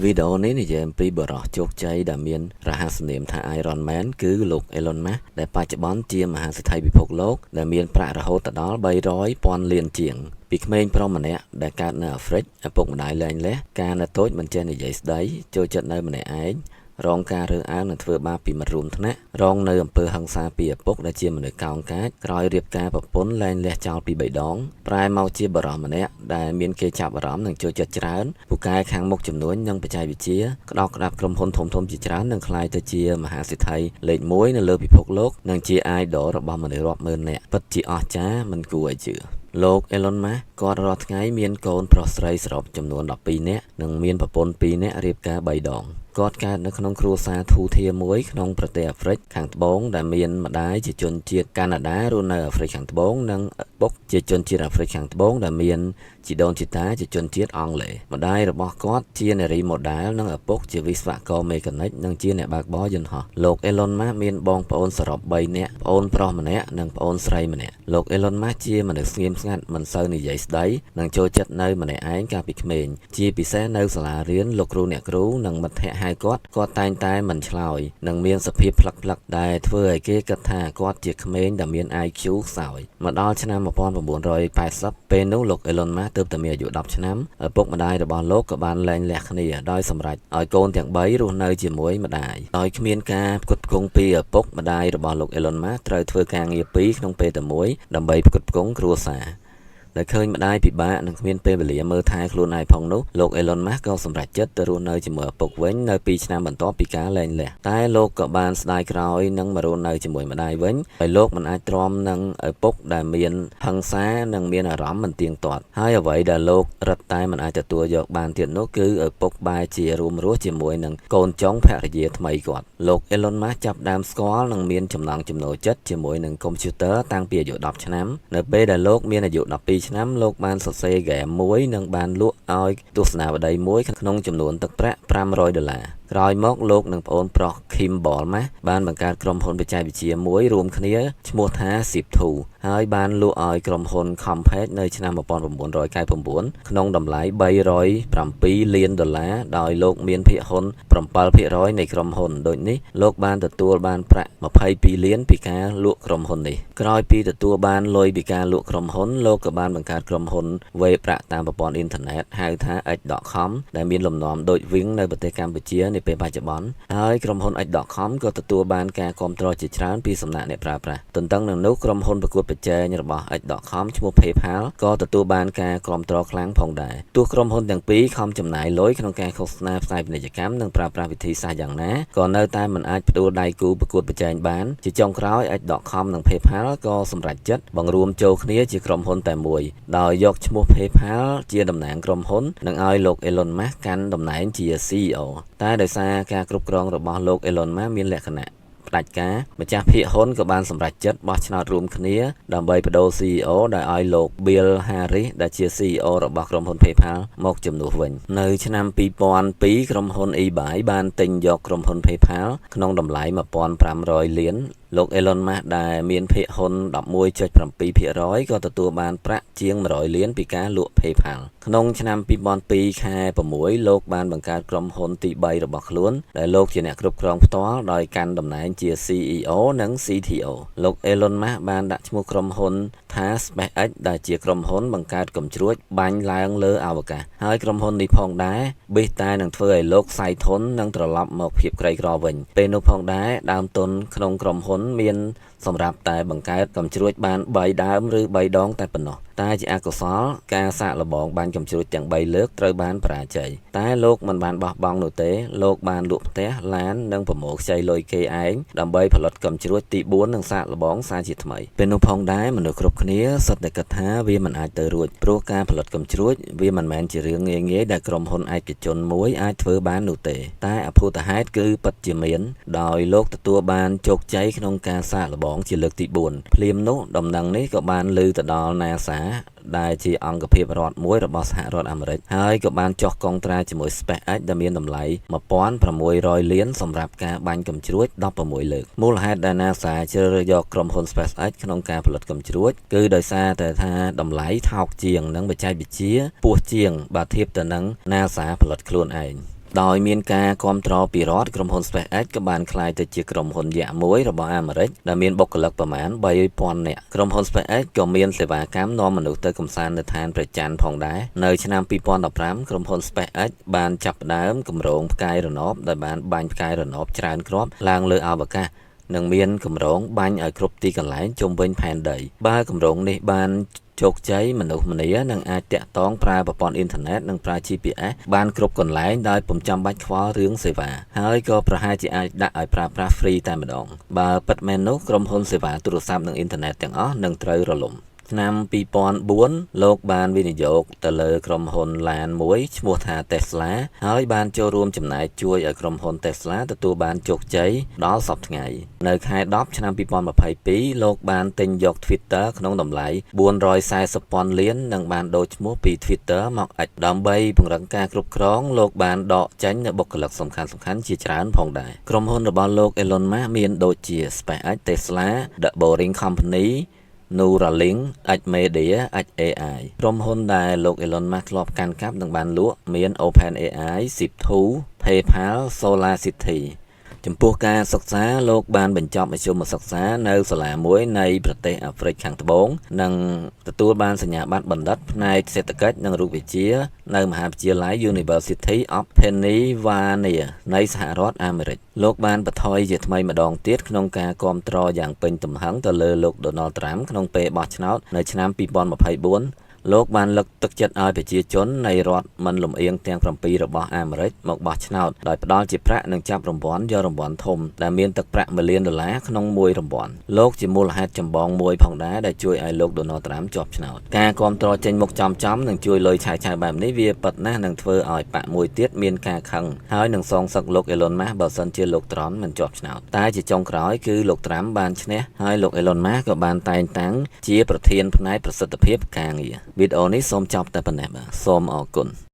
វីដេអូនេះនិយាយអំពីបុរសជោគជ័យដែលមានរហស្សនាមថា Iron Man គឺលោក Elon Musk ដែលបច្ចុប្បន្នជាមហាសេដ្ឋីពិភពលោកដែលមានប្រាក់រហូតដល់300ពាន់លានជាងពីក្មេងប្រុសម្នាក់ដែលកើតនៅអាហ្វ្រិកឪពុកម្ដាយលែងលះកាលនៅតូចមិនចេះនិយាយស្ដីចូលចិត្តនៅម្នាក់ឯងរងការរើសអើងនិងធ្វើបាបពីមិត្តរួមថ្នាក់រងនៅអំពើហិង្សាពីឪពុកដែលជាមនុស្សកោងកាចក្រោយរៀបការប្រពន្ធលែងលះចោលពីបីដងប្រែមកជាបុរសម្នាក់ដែលមានគេចាប់អារម្មណ៍និងចូលចិត្តច្រើនពូកែខាងមុខជំនួញនិងបច្ចេកវិទ្យាក្តោបក្តាប់ក្រុមហ៊ុនធំៗជាច្រើននិងក្លាយទៅជាមហាសេដ្ឋីលេខ1នៅលើពិភពលោកនិងជា idol របស់មនុស្សរាប់ម៉ឺននាក់ពិតជាអស្ចារ្យមិនគួរឲ្យជឿលោក Elon Musk គាត់រាល់ថ្ងៃមានកូនប្រុសស្រីសរុបចំនួន12នាក់និងមានប្រពន្ធ2នាក់រៀបការ3ដងគាត់កើតនៅក្នុងគ្រួសារធូរធារមួយក្នុងប្រទេសអាហ្វ្រិកខាងត្បូងដែលមានម្ដាយជាជនជាតិកាណាដារស់នៅអាហ្វ្រិកខាងត្បូងនិងឪពុកជាជនជាតិអាហ្វ្រិកខាងត្បូងដែលមានជីដូនជីតាជាជនជាតិអង់គ្លេសម្ដាយរបស់គាត់ជានារីម៉ូដែលនិងឪពុកជាវិស្វករមេកានិកនិងជាអ្នកបើកបរយន្តហោះលោក Elon Musk មានបងប្អូនសរុប3នាក់ប្អូនប្រុសម្នាក់និងប្អូនស្រីម្នាក់លោក Elon Musk ជាមនុស្សស្ងៀមស្ងាត់មិនសូវនិយាយស្ដីនិងចូលចិត្តនៅម្នាក់ឯងកាលពីក្មេងជាពិសេសនៅសាលារៀនលោកគ្រូអ្នកគ្រូនិងមិត្តភ័ក្តិហៅគាត់គាត់តែងតែមិនឆ្លើយនិងមានសភាពផ្លឹកផ្លឹកដែលធ្វើឲ្យគេគិតថាគាត់ជាក្មេងដែលមាន IQ ខ្សោយមកដល់ឆ្នាំ1980ពេលនោះលោក Elon Musk ទើបតែមានអាយុ10ឆ្នាំឪពុកម្ដាយរបស់លោកក៏បានលែងលះគ្នាដោយសម្រេចឲ្យកូនទាំង3រស់នៅជាមួយម្ដាយដោយគ្មានការផ្គត់ផ្គង់ពីឪពុកម្ដាយរបស់លោក Elon Musk ត្រូវធ្វើការងារពីរក្នុងពេលតែមួយដើម្បីផ្គត់ផ្គង់គ្រួសារដែលឃើញម្ដាយពិបាកនិងគ្មានពេលវេលាមើលថែខ្លួនឯងផងនោះលោក Elon Musk ក៏សម្រេចចិត្តទៅរស់នៅជាមួយឪពុកវិញនៅ2ឆ្នាំបន្ទាប់ពីការលែងលះតែលោកក៏បានស្ដាយក្រោយនិងមករស់នៅជាមួយម្ដាយវិញហើយលោកមិនអាចទ្រាំនឹងឪពុកដែលមានហិង្សានិងមានអារម្មណ៍មិនទៀងទាត់ហើយអ្វីដែលលោករឹតតែមិនអាចទទួលយកបានទៀតនោះគឺឪពុកបែរជារួមរស់ជាមួយនឹងកូនចុងភរិយាថ្មីគាត់លោក Elon Musk ចាប់ដើមស្គាល់និងមានចំណង់ចំណូលចិត្តជាមួយនឹងកុំព្យូទ័រតាំងពីអាយុ10ឆ្នាំនៅពេលដែលលោកមានអាយុ12ឆ្នាំលោកបានសរសេរហ្គេមមួយនិងបានលក់ឲ្យទស្សនាវដ្តីមួយក្នុងចំនួនទឹកប្រាក់500ដុល្លារក្រោយមកលោកនិងប្អូនប្រុស Kimbal Musk បានបង្កើតក្រុមហ៊ុនបច្ចេកវិទ្យាមួយរួមគ្នាឈ្មោះថា Zip2 ហើយបានលក់ឲ្យក្រុមហ៊ុន Compaq នៅឆ្នាំ1999ក្នុងតម្លៃ307លានដុល្លារដោយលោកមានភាគហ៊ុន7%នៃក្រុមហ៊ុនដូចនេះលោកបានទទួលបានប្រាក់22លានពីការលក់ក្រុមហ៊ុននេះក្រោយពីទទួលបានលុយពីការលក់ក្រុមហ៊ុនលោកក៏បានបង្កើតក្រុមហ៊ុនវេរប្រាក់តាមប្រព័ន្ធអ៊ីនធឺណិតហៅថា X.com ដែលមានលំនាំដូច Wing នៅប្រទេសកម្ពុជានាពេលបច្ចុប្បន្នហើយក្រុមហ៊ុន X.com ក៏ទទួលបានការគាំទ្រជាច្រើនពីសំណាក់អ្នកប្រើប្រាស់ទន្ទឹមនឹងនោះក្រុមហ៊ុនប្រកួតប្រជែងរបស់ X.com ឈ្មោះ PayPal ក៏ទទួលបានការគាំទ្រខ្លាំងផងដែរទោះក្រុមហ៊ុនទាំងពីរខំចំណាយលុយក្នុងការឃោសនាផ្សាយពាណិជ្ជកម្មនិងប្រើប្រាស់វិធីសាស្ត្រយ៉ាងណាក៏នៅតែមិនអាចផ្ដួលដៃគូប្រកួតប្រជែងបានជាចុងក្រោយ X.com និង PayPal ក៏សម្រេចចិត្តបង្រួមចូលគ្នាជាក្រុមហ៊ុនតែមួយដោយយកឈ្មោះ PayPal ជាតំណាងក្រុមហ៊ុននិងឲ្យលោក Elon Musk កាន់តំណែងជា CEO តែដោយសារការគ្រប់គ្រងរបស់លោក Elon Musk មានលក្ខណៈផ្ដាច់ការម្ចាស់ភាគហ៊ុនក៏បានសម្រេចចិត្តបោះឆ្នោតរួមគ្នាដើម្បីប្ដូរ CEO ដោយឲ្យលោក Bill Harris ដែលជា CEO របស់ក្រុមហ៊ុន PayPal មកជំនួសវិញនៅឆ្នាំ2002ក្រុមហ៊ុន eBay បានទិញយកក្រុមហ៊ុន PayPal ក្នុងតម្លៃ1500លានលោក Elon Musk ដែលមានភាគហ៊ុន11.7%ក៏ទទួលបានប្រាក់ជាង100លានពីការលក់ PayPal ក្នុងឆ្នាំ2002ខែ6លោកបានបង្កើតក្រុមហ៊ុនទី3របស់ខ្លួនដែលលោកជាអ្នកគ្រប់គ្រងផ្ទាល់ដោយកាន់តំណែងជា CEO និង CTO លោក Elon Musk បានដាក់ឈ្មោះក្រុមហ៊ុនថា SpaceX ដែលជាក្រុមហ៊ុនបង្កើតកាំជ្រួចបាញ់ឡើងលើអវកាសហើយក្រុមហ៊ុននេះផងដែរប៊ីសតែនឹងធ្វើឲ្យលោកសៃធននិងត្រឡប់មកភាពក្រីក្រវិញពេលនោះផងដែរដើមទុនក្នុងក្រុមហ៊ុនមានសម្រាប់តែបង្កើតកាំជ្រួចបាន3ដើមឬ3ដងតែប៉ុណ្ណោះតែជាអកុសលការសាកល្បងបាញ់កាំជ្រួចទាំង3លើកត្រូវបានបរាជ័យតែលោកមិនបានបោះបង់នោះទេលោកបានលក់ផ្ទះឡាននិងប្រមូលខ្ចីលុយគេឯងដើម្បីផលិតកាំជ្រួចទី4និងសាកល្បងសារជាថ្មីពេលនោះផងដែរមនុស្សគ្រប់គ្នាសុទ្ធតែគិតថាវាមិនអាចទៅរួចព្រោះការផលិតកាំជ្រួចវាមិនមែនជារឿងងាយៗដែលក្រុមហ៊ុនឯកជនមួយអាចធ្វើបាននោះទេតែអភូតហេតុគឺពិតជាមានដោយលោកទទួលបានជោគជ័យក្នុងការសាកល្បងជាលើកទី4ភ្លាមនោះដំណឹងនេះក៏បានឮទៅដល់ NASA ដែលជាអង្គភាពរដ្ឋមួយរបស់សហរដ្ឋអាមេរិកហើយក៏បានចុះកុងត្រាជាមួយ SpaceX ដែលមានតម្លៃ1600លានសម្រាប់ការបាញ់កាំជ្រួច16លើកមូលហេតុដែល NASA ជ្រើសរើសយកក្រុមហ៊ុន SpaceX ក្នុងការផលិតកាំជ្រួចគឺដោយសារតែថាតម្លៃថោកជាងនិងបច្ចេកវិទ្យាខ្ពស់ជាងបើធៀបទៅនឹង NASA ផលិតខ្លួនឯង។ ដោយមានការគាំទ្រពីរដ្ឋក្រុមហ៊ុន SpaceX ក៏បានក្លាយទៅជាក្រុមហ៊ុនយក្សមួយរបស់អាមេរិកដែលមានបុគ្គលិកប្រមាណ3000នាក់ក្រុមហ៊ុន SpaceX ក៏មានសេវាកម្មនាំមនុស្សទៅកម្សាន្តនៅឋានព្រះច័ន្ទផងដែរនៅឆ្នាំ2015ក្រុមហ៊ុន SpaceX បានចាប់ផ្ដើមគម្រោងផ្កាយរណបដោយបានបាញ់ផ្កាយរណបច្រើនគ្រាប់ឡើងលើអវកាសនិងមានគម្រោងបាញ់ឲ្យគ្រប់ទីកន្លែងជុំវិញផែនដីបើគម្រោងនេះបានជោគជ័យមនុស្សម្នានឹងអាចតាក់ទងប្រើប្រព័ន្ធអ៊ីនធឺណិតនិងប្រើ GPS បានគ្រប់កន្លែងដោយពុំចាំបាច់ខ្វល់រឿងសេវាហើយក៏ប្រហែលជាអាចដាក់ឲ្យប្រើប្រាស់ free តែម្ដងបើពិតមែននោះក្រុមហ៊ុនសេវាទូរស័ព្ទនិងអ៊ីនធឺណិតទាំងអស់នឹងត្រូវរលំឆ្នាំ2004លោកបានវិនិយោគទៅលើក្រុមហ៊ុនឡានមួយឈ្មោះថា Tesla ហើយបានចូលរួមចំណែកជួយឲ្យក្រុមហ៊ុន Tesla ទទួលបានជោគជ័យដល់សព្វថ្ងៃនៅខែ10ឆ្នាំ2022លោកបានទិញយក Twitter ក្នុងតម្លៃ440ពាន់លាននិងបានដូរឈ្មោះពី Twitter មក X ដើម្បីពង្រឹងការគ្រប់គ្រងលោកបានដកចេញនូវបុគ្គលិកសំខាន់ៗជាច្រើនផងដែរក្រុមហ៊ុនរបស់លោក Elon Musk មានដូចជា SpaceX, Tesla, The Boring Company, Neuralink, X Media, xAI ក្រុមហ៊ុនដែលលោក Elon Musk ធ្លាប់កាន់កាប់និងបានលក់មាន OpenAI, Zip2, PayPal, Solar City ចំពោះការសិក្សាលោកបានបញ្ចប់មធ្យមសិក្សានៅសាលាមួយនៃប្រទេសអាហ្វ្រិកខាងត្បូងនិងទទួលបានសញ្ញាបត្របណ្ឌិតផ្នែកសេដ្ឋកិច្ចនិងរូបវិទ្យានៅមហាវិទ្យាល័យ University of Pennsylvania នៃសហរដ្ឋអាមេរិកលោកបានបន្ថយជាថ្មីម្ដងទៀតក្នុងការគាំទ្រយ៉ាងពេញទំហឹងទៅលើលោក Donald Trump ក្នុងពេលបោះឆ្នោតនៅឆ្នាំ2024លោកបានលើកទឹកចិត្តឲ្យប្រជាជននៃរដ្ឋមិនលំអៀងទាំង7របស់អាមេរិកមកបោះឆ្នោតដោយផ្ដល់ជាប្រាក់និងចាប់រង្វាន់យករង្វាន់ធំដែលមានទឹកប្រាក់1លានដុល្លារក្នុងមួយរង្វាន់លោកជាមូលហេតុចម្បងមួយផងដែរដែលជួយឲ្យលោក Donald Trump ជាប់ឆ្នោតការគាំទ្រចេញមុខចំចំនិងជួយលុយឆាយឆាយបែបនេះវាពិតណាស់នឹងធ្វើឲ្យបក្សមួយទៀតមានការខឹងហើយនឹងសងសឹកលោក Elon Musk បើសិនជាលោក Trump មិនជាប់ឆ្នោតតែជាចុងក្រោយគឺលោក Trump បានឈ្នះហើយលោក Elon Musk ក៏បានតែងតាំងជាប្រធានផ្នែកប្រសិទ្ធភាពការងារវីដេអូនេះសូមចប់តែប៉ុណ្ណេះបាទសូមអរគុណ។